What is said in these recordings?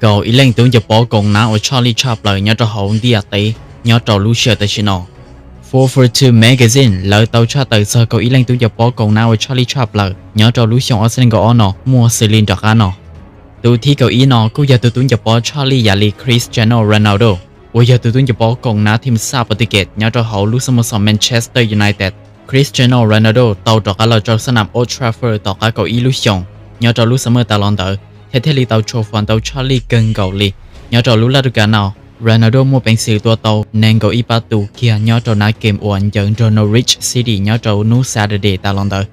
Kaum ib leej tub ncaws pob koom nab uas tshaj lij tshaj plaws nyob rau hauv ntiaj teb nyob rau lub sij hawm tam sim no. Four four two Magazine lawv tau tshaj tawm txog kaum ib leej tub ncaws pob koom nab uas tshaj lij tshaj plaws nyob rau lub xyoo ob txhiab nees nkaum ob no muaj xws li nram qab no. Tus thib kaum ib no kuj yog tus tub ncaws pob tshaj lij yam li Cristiano Ronaldo, uas yog tus tub ncaws pob koom nab thim saj Portugal nyob rau hauv lub xab mos xoom Manchester United. Cristiano Ronaldo tau rov qab los rau sab nam Old Trafford tom qab kaum ib lub xyoos nyob rau lub xab mej tas los ntawd thiab thiaj li tau tshua fas ntau tshaj lij kawg nkaus li. Nyob rau lub laj du kas no, Ronaldo muaj peev xwm tua tau nees nkaum ib pab tus kiag nyob rau nab kem uas ncaws nrog Norwich City nyob rau hnub Saturday tas los ntawd.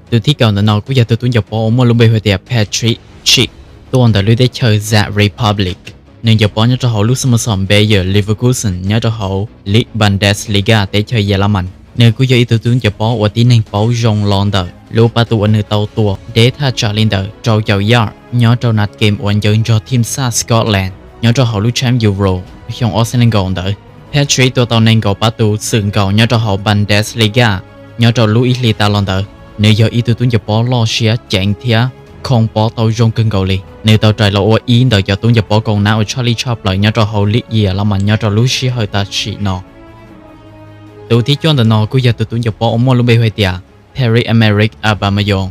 Tus thib kaum ntawm no kuj yog tus tub ncaws pob uas muaj lub npe hu tias Patrick Schick, tuaj ntawm lub teb chaws Czech Republic. Nws ncaws pob nyob rau hauv lub xab mos xoom Bayer Leverkusen nyob rau hauv League Bundesliga teb chaws Yelamas. Nws kuj yog ib tug tub ncaws pob uas tib neeg paub zoo los ntawm lub pab tus uas nws tau tua deb thaj tsam li ntawm rau caum yaj nyob rau nab kem uas ncaws nrog thim saj Scotland nyob rau hauv lub tshamp Euro xyoo ob txhiab nees nkaum ntawd. Patrick tua tau nees nkaum pab tus xwm nkaus nyob rau hauv Bundesliga nyob rau lub ib hlis tas los ntawd. Nws yog ib tug tub ncaws pob loj siab ceev thiab khoo pob tau zoo kawg nkaus li. Nws tau rais los ua ib ntawm cov tub ncaws pob koom nab uas tshaj lij tshaj plaws nyob rau hauv League Yelamas nyob rau lub sij hawm tam sim no. Tus thib cuaj ntawm no kuj yog tus tub ncaws pob uas muaj lub npe hu tias Pierre-Emerick Aubameyang,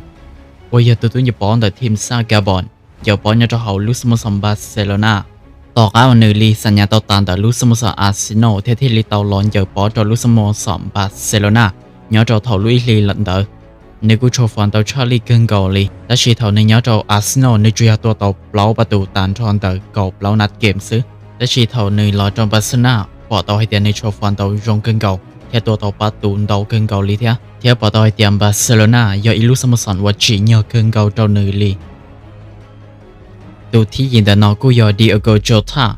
uas yog tus tub ncaws pob ntawm thim saj Gabon, ncaws pob nyob rau hauv lub xab mos xoom Barcelona. Tom qab uas nws li xam nyas tau tas ntawm lub xab mos xoom Arsenal thiab thiaj li tau los ncaws pob rau lub xab mos xoom Barcelona nyob rau thaum lub ib hlis lawm ntawd, nws kuj tshua fas ntau tshaj lij kawg nkaus li. Tab sis thaum nws nyob rau Arsenal nws tsuas yog tua tau plaub pab tus tas nrho ntawm kaum plaub nab kem xwb. Tab sis thaum nws los rau Barcelona pom tau hais tias nws tshua fas ntau zoo kawg nkaus thiab tua tau pab tus ntau kawg nkaus li thiab, thiab pom tau hais tias Barcelona yog ib lub xab mos xoom uas tsim nyog kawg nkaus rau nws li. Tus thib yim ntawm no kuj yog Diogo Jota,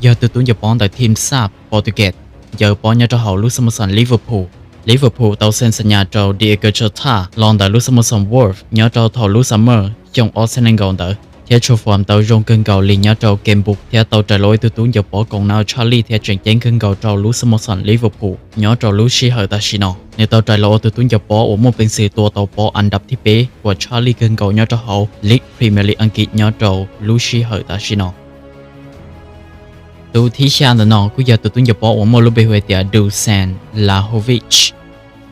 yog tus tub ncaws pob ntawm thim saj Portugal, ncaws pob nyob rau hauv lub xab mos xoom Liverpool. Liverpool tau xeem xam nyas rau Diogo Jota los ntawm lub xab mos xoom Wolves nyob rau thaum lub summer xyoo ob txhiab nees nkaum ntawd thiab tshua fas ntau zoo kawg nkaus li nyob rau game book thiab tau rais los ua ib tug tub ncaws pob koom nab uas tshaj lij thiab tseem ceeb kawg nkaus rau lub xab mos xoom Liverpool nyob rau lub sij hawm tam sim no. Nws tau rais los ua tus tub ncaws pob uas muaj peev xwm tua tau pob an dab thib peb uas tshaj lij kawg nkaus nyob rau hauv League Premier League Askiv nyob rau lub sij hawm tam sim no. Tus thib xya ntawm no kuj yog tus tub ncaws pob uas muaj lub npe hu tias Dusan Vlahovic,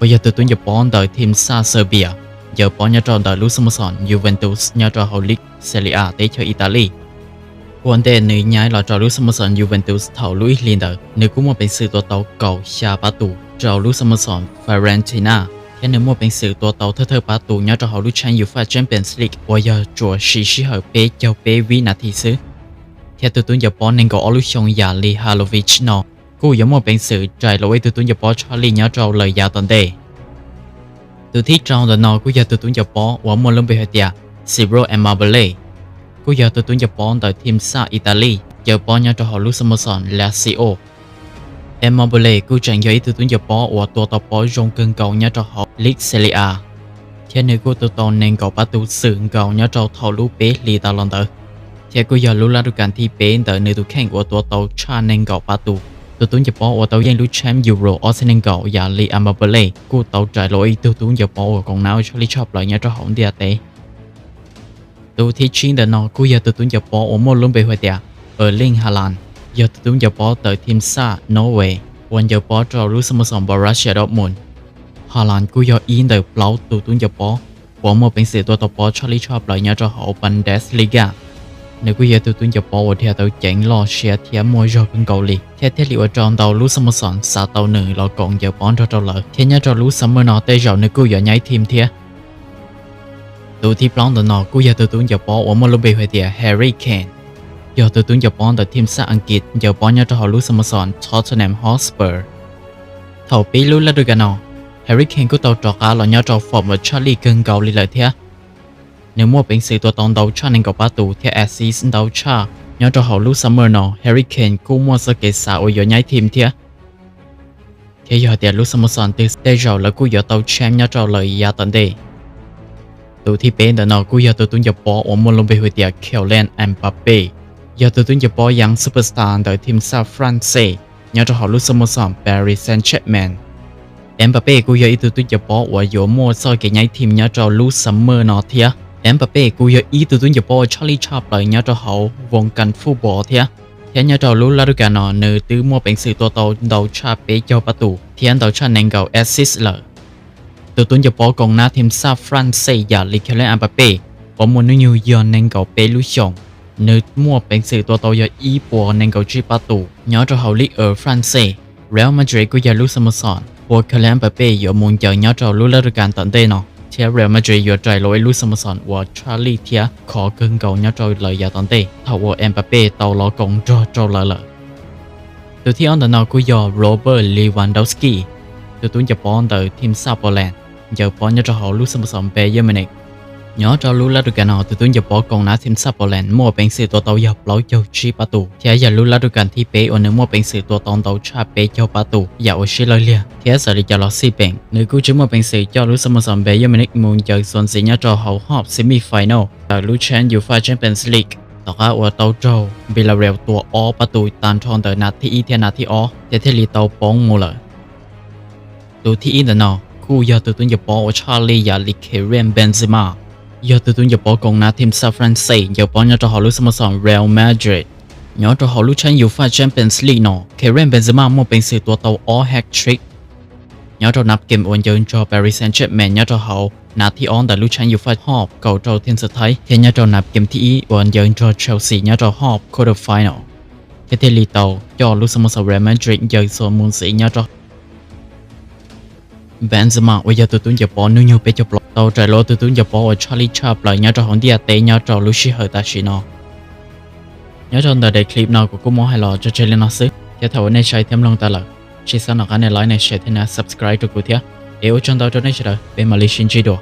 uas yog tus tub ncaws pob ntawm thim saj Serbia, ncaws pob nyob rau ntawm lub xab mos xoom Juventus nyob rau hauv League Serie A teb chaws Italy. Ua ntej nws nyaib los rau lub xab mos xoom Juventus thaum lub ib hlis ntawd, nws kuj muaj peev xwm tua tau kaum xya pab tus rau lub xab mos xoom Fiorentina, thiab nws muaj peev xwm tua tau thawj thawj pab tus nyob rau hauv lub tshamp UEFA Champions League uas yog tsuas siv sij hawm peb caug peb vib nas this xwb. Thiab tus tub ncaws pob nees nkaum ob lub xyoo yam li Vlahovic no kuj yuav muaj peev xwm rais los ua ib tug tub ncaws pob tshaj lij nyob rau lawm yav tom ntej. Tus thib rau ntawm no kuj yog tus tub ncaws pob uas muaj lub npe hais tias Ciro Immobile, kuj yog tus tub ncaws pob ntawm thim saj Italy, ncaws pob nyob rau hauv lub xab mos xoom Lazio. Immobile kuj tseem yog ib tug tub ncaws pob uas tua tau pob zoo kawg nkaus nyob rau hauv League Serie A, thiab nws kuj tua tau nees nkaum pab tus xwm nkaus nyob rau thaum lub peb hlis tas los ntawd, thiab kuj yog lub lab du kas thib peb ntawm nws tus kheej uas tua tau tshaj nees nkaum pab tus. Tus tub ncaws pob uas tau yeej lub tshamp Euro ob txhiab nees nkaum yam li Immobile kuj tau rais los ua ib tug tub ncaws pob uas koom nab uas tshaj lij tshaj plaws nyob rau hauv ntiaj teb. Tus thib tsib ntawm no kuj yog tus tub ncaws pob uas muaj lub npe hu tias Erling Haaland, yog tus tub ncaws pob ntawm thim saj Norway uas ncaws pob rau lub xab mos xoom Borussia Dortmund. Haaland kuj yog ib ntawm plaub tus tub ncaws pob uas muaj peev xwm tua tau pob tshaj lij tshaj plaws nyob rau hauv Bundesliga. Nws kuj yog tus tub ncaws pob uas dhia tau ceev loj siab thiab muaj zog kawg nkaus li, thiab thiaj li ua rau ntau lub xab mos xoom xav tau nws los koom ncaws pob nrog rau lawv, thiab nyob rau lub summer no tej zaum nws kuj yuav nyaib thim thiab. Tus thib plaub ntawm no kuj yog tus tub ncaws pob uas muaj lub npe hu tias Harry Kane, yog tus tub ncaws pob ntawm thim saj Askiv ncaws pob nyob rau hauv lub xab mos xoom Tottenham Hotspur. Thaum pib lub lab du kas no, Harry Kane kuj tau rov qab los nyob rau form uas tshaj lij kawg nkaus li lawm thiab. Nws muaj peev xwm tua tau ntau tshaj nees nkaum pab tus thiab assist ntau tshaj. Nyob rau hauv lub summer no, Harry Kane kuj muaj txoj kev xav uas yuav nyaib thim thiab, thiab yog hais tias lub xab mos xoom twg tej zaum lawv kuj yuav tau champ nyob rau lawm yav tom ntej. Tus thib peb ntawm no kuj yog tus tub ncaws pob uas muaj lub npe hu tias Kylian Mbappe, yog tus tub ncaws pob young superstar ntawm thim saj France nyob rau hauv lub xab mos xoom Paris Saint-Germain. Mbappe kuj yog ib tug tub ncaws pob uas yuav muaj txoj kev nyaib thim nyob rau lub summer no thiab. Mbappe kuj yog ib tug tub ncaws pob uas tshaj lij tshaj plaws nyob rau hauv voo kas fub pov thiab, thiab nyob rau lub lab du kas no nws twb muaj peev xwm tua tau ntau tshaj peb caug pab tus thiab ntau tshaj nees nkaum assist lawm. Tus tub ncaws pob koom nab thim sab France yam li Kylian Mbappe uas muaj hnub nyoog yog nees nkaum peb lub xyoos, nws muaj peev xwm tua tau yog ib puas nees nkaum tsib pab tus nyob rau hauv Ligue France. Real Madrid kuj yog lub xab mo xom uas Kylian Mbappe yuav mus ncaws nyob rau lub lab du kas tom ntej no, thiab Real Madrid yuav rais los ua ib lub xab mo xom uas tshaj lij thiab khov kawg nkaus nyob rau lawv yav tom ntej thaum uas Mbappe tau los koom nrog rau lawv lawm. Tus thib ob ntawm no kuj yog Robert Lewandowski, tus tub ncaws pob ntawm thim sab Poland, ncaws pob nyob rau hauv lub xab mo xom Bayern Munich. Nyob rau lub lab du kas no tus tub ncaws pob koom nab thim sab Poland muaj peev xwm tua tau yog plaub caug tsib pab tus thiab yog lub lab du kas thib peb uas nws muaj peev xwm tua tau ntau tshaj peb caug pab tus yam uas sib law liag, thiab txawm li cas los xij peem nws kuj tsis muaj peev xwm coj lub xab mo xom Bayern Munich mus ncaws xuas ntxiv nyob rau hauv hop semi final ntawm lub tshav UEFA Champions League, tom qab uas tau raug Villarreal tua ob pab tus tag nrho ntawm nab thib ib thiab nab thib ob thiab thiaj li tau poob mus lawm. Tus thib ib ntawm no kuj yog tus tub ncaws pob uas tshaj lij yam li Karim Benzema, yog tus tub ncaws pob koom nab thim sab France ncaws pob nyob rau hauv lub xab mo xom Real Madrid. Nyob rau hauv lub tshav UEFA Champions League no Karim Benzema muaj peev xwm tua tau ob hat-trick nyob rau nab game uas ncaws nrog Paris Saint-Germain nyob rau hauv nab thib ob ntawm lub tshav UEFA hop kaum rau thim sab Thaib thiab nyob rau nab game thib ib uas ncaws nrog Chelsea nyob rau hop quarter final, thiab thiaj li tau coj lub xab mo xom Real Madrid ncaws xuas mus ntxiv nyob rau Benzema uas yog tus tub ncaws pob hnub nyoog peb caug plaub tau rais los ua tus tub ncaws pob uas tshaj lij tshaj plaws nyob rau hauv ntiaj teb nyob rau lub sij hawm tam sim no. Nyob rau ntawm daim clip no kuv kuj muab hais los tso tseg li no xwb thiab thaum uas nej saib thiab mloog tas lawm, tsis xav noj qab nej like nej share thiab nej subscribe rau kuv thiab. Es ua tsaug ntau rau nej sawv daws, peb mam li sib ntsib dua.